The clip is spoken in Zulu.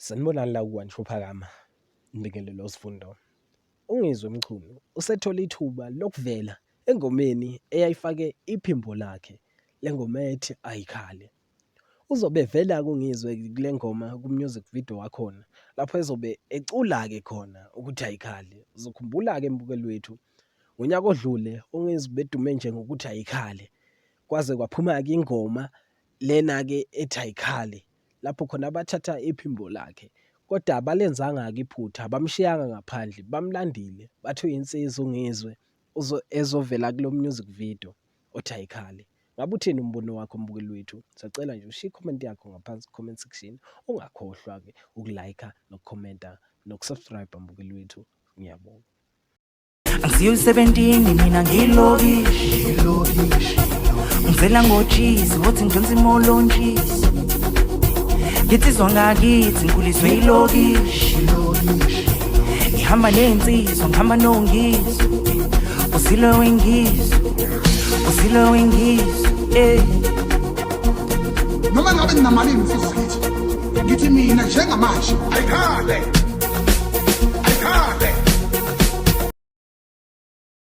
Sanibonani la ku-One Show Phakama, Mbingelelo Sifundo. UNgizwe Mchunu usethole ithuba lokuvela engomeni eyayifake iphimbo lakhe, le ngoma ethi Ayikhale. Uzobe evela-ke uNgizwe kule ngoma ku-music video wakhona lapho ezobe ecula-ke khona ukuthi ayikhale. Uzokhumbula-ke mbukeli wethu ngonyaka odlule uNgizwe ubedume nje ngokuthi ayikhale kwaze kwaphuma-ke ingoma lena-ke ethi ayikhale lapho khona abathatha iphimbo lakhe kodwa abalenzanga-ke iphutha, abamshiyanga ngaphandle, bamlandile bathi uyinsizwa uNgizwe ezovela kulo music video othi ayikhale. Ngabe uthini umbono wakho mbukeli wethu? Sacela nje ushiye i-comment yakho ngaphansi ku-comment section. Ungakhohlwa-ke uku-like-a nokukhomenta noku-subscribe mbukeli wethu. Ngiyabonga. Angisiyo i-17 mina ngilokishi ngivela ngocheese wothi ngidonsa imolontshisi ngitsizwa ngakithi ngikhuliswe ilokishi ngihamba ney'nsizwa ngihamba nongizwe uzilo wengizwe uzilo wengizwe eh. Noma ngabe ninamalini mfowethu, ngithi mina njengamanje ayikhale.